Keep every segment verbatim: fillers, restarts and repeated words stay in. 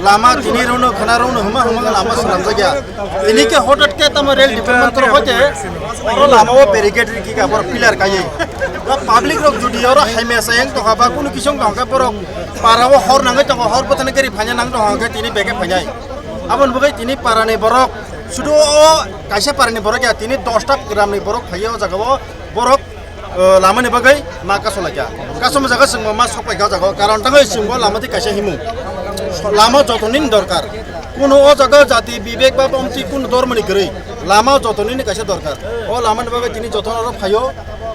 Lama tini rono khana rono huma huma lama swnamjakya. Tini khe hotat khe tamo rail department toro hoite oro lama o barricade rikhi ka bor pillar kaiye. Ba public rok judi oro haimya sayang tongkha ba kunu kisong tongkha borok para o hor nangwi tongo, hor bwthani gari phanya nang tongkha khe tini beke phainai. Aboni bagwi tini para ni borok sudu o kaisa para ni borok ya tini dosta gram ni borok phaiye o jaga o borok o, lama ni bagwi ma kaso laikha. Kaso ma jaga chwngbo ma sok paikha o jaga o. Karon tangwi chwngbo lama twi kaisa himung. So, lama joto nini dorkar. Kuno o jaga jati bibek ba bomti kuno dormo ni kwrwi. Lama joto nini kaisa dorkar. O lama ni bagwi tini joto oro phaio.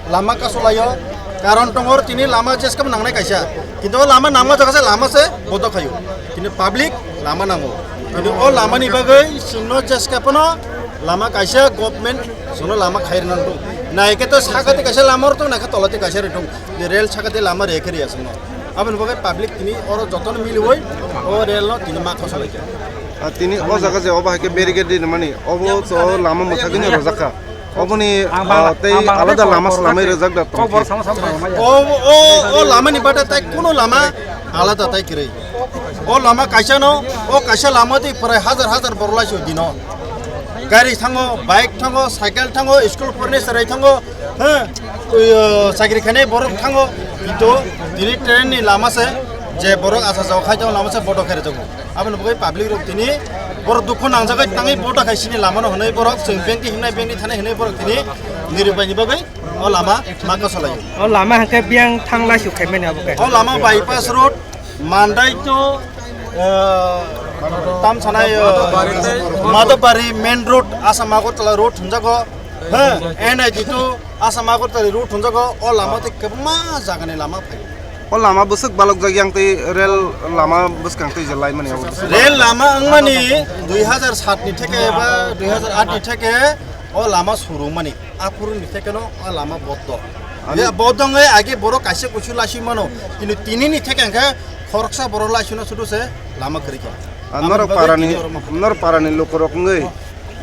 Lama kaso laio. Karon tongor tini lama jeskam nangnai kaisa. Kintu o lama nangma jaga se lama se bodo khaio. Kintu public lama nango. Kintu o lama ni bagwi chwngno jeska phano lama kaisa government chwngno lama khai rwna rwthung. Naikhe to sakati kaisa lama rwthung, naikhe tolati kaisa rwthung. Je rail sakati lama rekhe riya chwngno. Aboni bagwi public tini oro jotono miliwi o rail no tini ma khosa laikha. Ah, tini o jaga je obo hai khe barricade rinimani, obo to lama mwthagwino rwjakha. Oboni, ah, tei alada lama slamwi rwjak da tong khe. O, o, o lama ni bata tai kuno lama alada tai kwrwi. O lama kaisa no, o kaisa lama twi prai hajar hajar borok laisio dino. Gari thango, bike thango, cycle thango, school porni cherai thango, ha, ui, o, chakri khainai borok thango. Kintu tini train ni lama se je borok asa jao khai tong lama se bodo khere jago. Aboni bagwi public rok tini borok dukhu nangjagwi tangwi bodo khai sini lama no hwnwi borok chwng bank ti himnai bank ti thanai hwnwi borok tini nirok bai ni bagwi o lama ma kaso laio. O lama hwnkhe biyang thang laisio khaimani abo khe. O lama bypass road, Mandai to, eh, tam sanai, eh, Madhobari main road, Assam Agartala road hwnjago. He, N I T to Assam Agartala road hwnjago. O lama tei kwbangma jagani lama phai. O lama bwswk balokjak yang tei rail lama bwskang tei je laimani abo bwswk. Rail lama wngmani dui hazar sat ni theke ba dui hazar aat ni theke o lama surungmani. Aphuru ni theke no o lama boddo. Ani- Ya boddo wngwi age borok kaisa kusu laiswi mano. Kintu tini ni theke hwnkhe khoroksa borok laiswi no sudu se lama kwrwi kha. Ah, norok parani, norok parani lukurok wngwi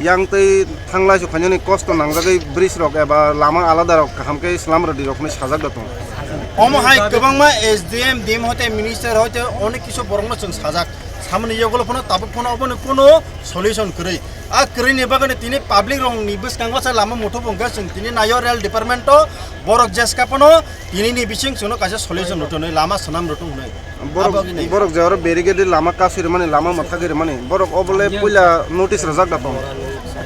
yang tei thanglai sukhainani kosto nangjagwi bridge rok eba lama alada rok kaham khe slam rwdi rok hinwi sajak da tongo. Omo hai kwbangma S D M, D M hoite minister hoite onek kisu borokno chwng sajak. Samani yagulo phano tabuk phano obono kuno solution kwrwi. A kwrwini bagwino tini public rokni bwskango se lama muthubung khe chwng tini naio rail department o borok jeska phano tini ni bising chwngno kaisa solution rwtwnwi lama swnam rwtwngnwi. Borok, abo wngwi nai. Borok je oro barricade lama kasui rwmani, lama mwthagwi rwmani, borok obole puila notice rwjak da tong.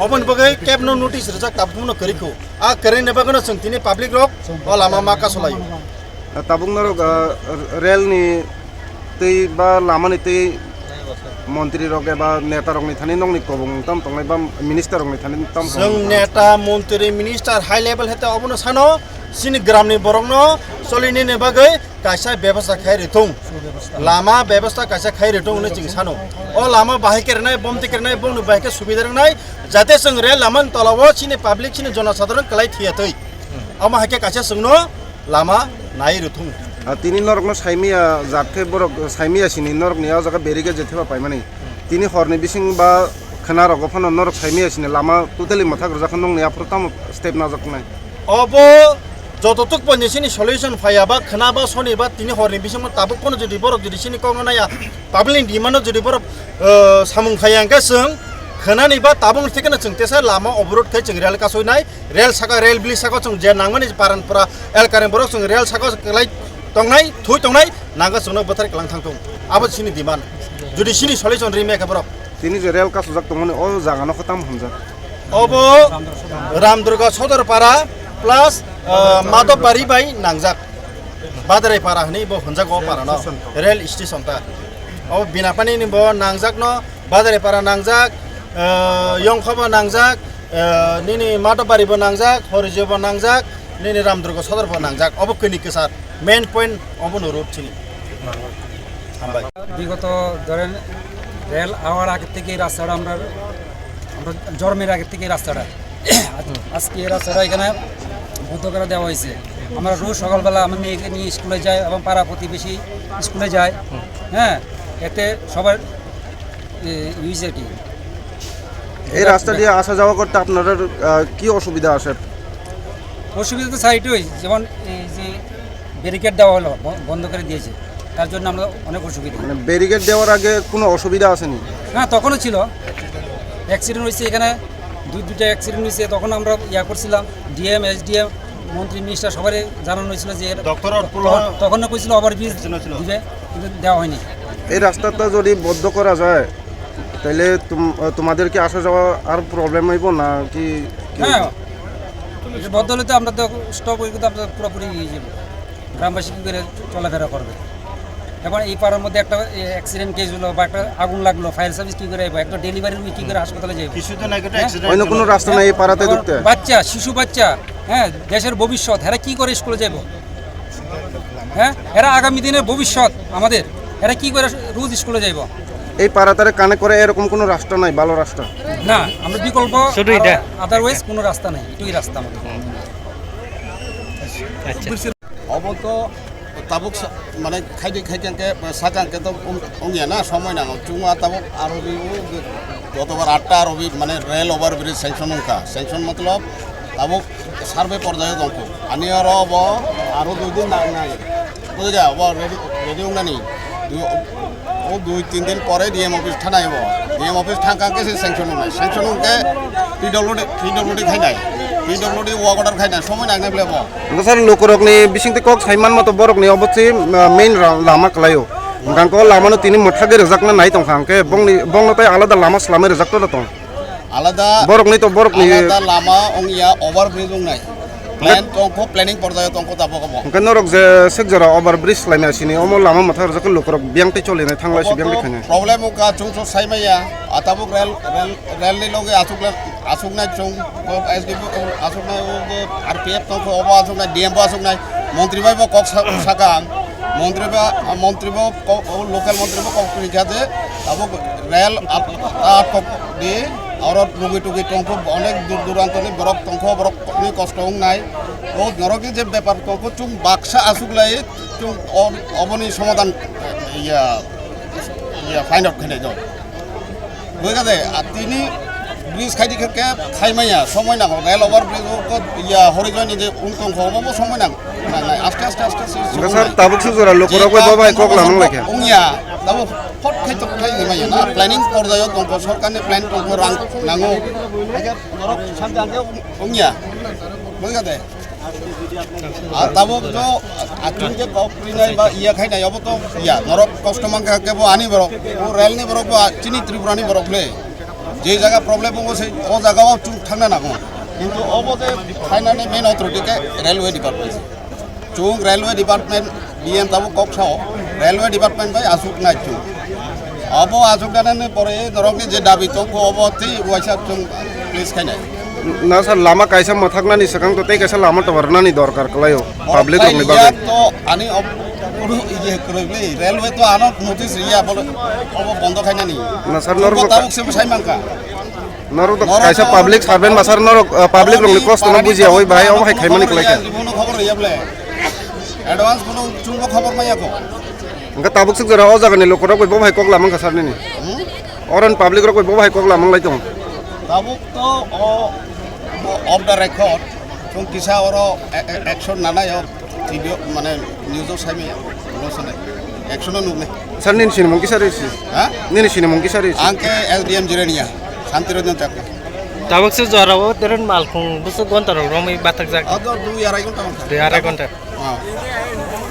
Oboni bagwi kebno notice rwjak tabukno kwrwi kho. A kwrwini bagwino chwng tini public rok o lama ma kasulaio. Tabuk norok, ah, rail ni twi ba lama ni twi montri rok eba neta rok ni thani nokni kobong tam tongnai ba minister rok ni thani tam tongnai? Chwng neta, montri, minister high level hete obono sano chini gram ni borok no choli nini bagwi kaisa bebasta khai rithung. Lama bebasta kaisa khai rithung hinwi chwng sano. O lama bahai kernai, bomti kernai, bongni bahai khe subida rwnai, jate chwng rail lama ni tola o chini public, chini jonosadharon kwlai thwiya twi. Omo hai khe kaisa chwngno lama nai rwthung. Ah, tini norokno saimaya jat khe borok saimaya sini norokni o jaga barricade je theba paimani. Tini horni bising ba khwna rogo phano norok saimaya sini lama totally mwthak rwjak khe nokni aphuru tamo step najak nai? Obo jototuk pointi sini solution phaiya ba khwna ba soni ba tini horni bisingo tabuk phano jodi borok jodi sini kokno naiya public ni demand no jodi borok, eh, samung khaiya hwnkhe chwng khwnani ba tabuk thikeno chwng tesa lama oborot khai chwng rel kasui nai. Rel saka, rel bili saka chwng je nangmani paran pura elkani borok chwng rel saka kwlai tongnai, thui tongnai, nangkhe chwngno bwthar kwlang thang thung. Abo chini demand. Jodi chini solution ri mekha borok. Tini je rel kasujak tongmani o jaga no khe tamo hwnjak? Obo Ramdurga Sodorpara plus, ah, Madhobari bai nangjak. Badaripara hwnwi bo hwnjak o para no. Rel station ta. Obo Binapani ni bo nangjak no. Badaripara nangjak, eh, Yongkhobo nangjak, eh, nini Madhobaribo nangjak, Horijobo nangjak, nini Ramdurga Sodorbo nangjak. Obo kini kwchar main point obono road chini. Hambai. বিগত ধরেন rail hour আগে থেকেই রাস্তাটা আমরা, আমরা জন্মের আগে থেকেই রাস্তাটা। আজ-, আজকে এই রাস্তাটা এখানে বন্ধ করে দেওয়া হয়েছে। আমরা রোজ সকালবেলা আমার মেয়েকে নিয়ে স্কুলে যাই এবং পাড়া প্রতিবেশী স্কুলে যায়। হ্যাঁ, এতে সবার, এ, ইউজ আর কি। এই রাস্তা দিয়ে আসা যাওয়া করতে আপনাদের, আহ, কি অসুবিধা আসে? অসুবিধা তো সাইডেই, যেমন এই যে ব্যারিকেড দেওয়া হলো, ব-, বন্ধ করে দিয়েছে। তার জন্য আমরা অনেক অসুবিধা। মানে ব্যারিকেড দেওয়ার আগে কোনো অসুবিধা আসেনি? হ্যাঁ, তখনও ছিল, অ্যাক্সিডেন্ট হয়েছে এখানে, দুই দুইটা অ্যাক্সিডেন্ট হয়েছে। তখন আমরা ইয়া করছিলাম, ডিএম, এসডিএম, মন্ত্রী, মিনিস্টার সবারই জানানো হয়েছিল যে এর দপ্তর তখন, তখন কইছিল ওভারব্রিজ দিবে, কিন্তু দেওয়া হয়নি। এই রাস্তাটা যদি বন্ধ করা যায়, তাহলে তুম-, তোমাদের কি আসা যাওয়া আর প্রবলেম হইব না কি? কি হ্যাঁ, হইব? এটা বন্ধ হলে তো আমরা তো স্টপ হয়ে কিন্তু আমরা পুরোপুরি ইয়ে হয়ে যাবো। গ্রামবাসী কী করে চলাফেরা করবে? এখন এই পাড়ার মধ্যে একটা, এ, অ্যাক্সিডেন্ট কেস হলো বা একটা আগুন লাগলো, ফায়ার সার্ভিস কী করে যাবো? একটা ডেলিভারি রুগী কী করে হাসপাতালে যাবে? কিছুদিন আগে একটা হ্যাঁ? অ্যাক্সিডেন্ট অন্য কোনো হয়েছিল। রাস্তা নাই এই পাড়াতে আবার ঢুকতে? বাচ্চা, শিশু বাচ্চা, হ্যাঁ, দেশের ভবিষ্যৎ, এরা কী করে স্কুলে যাবো? হ্যাঁ, এরা আগামী দিনের ভবিষ্যৎ আমাদের, এরা কী করে রোজ স্কুলে যাইব? এই পাড়াতারে কানেক্ট করে এরকম কোনো রাস্তা নাই, ভালো রাস্তা? না, আমরা বিকল্প শুধু এটা? আদারওয়াইজ কোনো রাস্তা নাই, এটাই রাস্তা আমাদের। আচ্ছা। Obo to tabuk sa-, mane khaidi khaikhe hwnkhe, sakha hwnkhe to wng-, wngya na, somoi nango. Chwngma tabuk aro ri-, o gotobar atta aro ri-, mane rail over bridge sanction wngkha. Sanction matlab tabuk survey porjaio tongkho. Ani aro obo aro dui din nang nai. Bujhkha, obo ready, ready wngnani. Dui, o dui tin din pore D M office thanai obo. D M office thangkha khe se sanction wngnai. Sanction wngkhe P W D, P W D khainai. P W D work order khainai. Somoi nangnai bole bo. Hwnkhe sir, lukurokni bisingtwi kok saimanma to borokni obo se, uh, main ra-, lama kwlaio. Hwnkhe o lamano tini mwthagwi rwjakna nai tongkha, hwnkhe bongni, bongno tei alada lama swlamwi rwjakna tong. Alada, borokni to borokni alada lama wngya, over bridge wngnai. Plan tongkho, planning porjaio tongkho tabuk obo. Hwnkhe norok je sek jora over bridge swlaimaya sini, omo lama mwthagwi rwjakhe lukurok biyang tei cholinai thanglai se biyang tei khainai. Problem wngkha, chwng chwng saimaya, a tabuk rail, rail, rail ni loge achuk le, achuknai chwng, S D P o achuknai, o bo R P F tongkho, obo achuknai, D M bo achuknai, montri bai bo kok sa-, sakha ang, montri ba, montri bo kok, o local montri bo kok rikha je, tabuk rail a, a kok di, aro lugi tugi tongkho, onek dur durantoni borok tongkho, borokni kosto wngnai, o norokni je bepar tongkho, chwng baksa achuklai, chwng o-, oboni somadan, iya, iya, find out khainai do. Bujhkha de, a tini bridge khaidi khe khe khaimaya, somoi nango, rail over bridge o ko, iya, horizon ni je wng tongkho, obo somoi nango. Nang nai, aste, aste, aste, aste, hwnkhe sir, tabuk se jora lukurok bai bo bai kok lamang lai khe. Wngya, tabuk phot khai tok khai ni maya na, planning porjaio tongkho, sorkar ni plan tongkho, rang nango. Norok sante ante wngya, bujhkha de. A tabuk to, a chwng je kok rinai ba iya khainai, obo to iya, norok kosto mankha khe bo ani borok, bo rail ni borok, bo chini Tripura ni borok le. Je jaga problem wngo se, o jaga o chwng thangna nango. Kintu obo je finally main authority khe railway department. Chwng railway department, D M tabuk kok sao, railway department bai achuk nai chwng. Obo achuk nani pore norokni je dabi tongkho obo tei uaisa chwng place khainai. Na sir, lama kaisa mwthaknani swkang to tei kaisa lama tobar nani dorkar kwlaio, public rokni bagwi. Iya to ani ob-, uru ije kwrwi bwle, railway to ano notice riya bole, obo bondo khainani. Na sir, norok tabuk se bwsai mankha. Norok to kaisa public servant ba sir, norok, uh, public rokni kosto no bujiya oi bahai obo hai khaimani kwlai kha. Bono khobor riya bwle. Advance bono chwngbo khobor maya kho. Hwnkhe tabuk swk jora o jagani lukurok bai bo bahai kok lamang kha sir nini. Hmm? Oron public rok bai bo bahai kok lamang lai tongo. Tabuk to o, o off the record, chwng kisa oro a-, a-, action nanai o video mane news o sai maya, no sanai. Action o nuknai. Sir, nini sinimung kisa risi? Ha? Nini sinimung kisa risi? Ang khe S D M Jirania, Santi Ranjan Chakma. Tabuk se jora o teren malkhung busu gonta rok romwi bathak jak. Ado dui arai ghonta wngkha. Dui arai ghonta. Ah.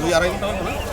Dui arai ghonta wngkha.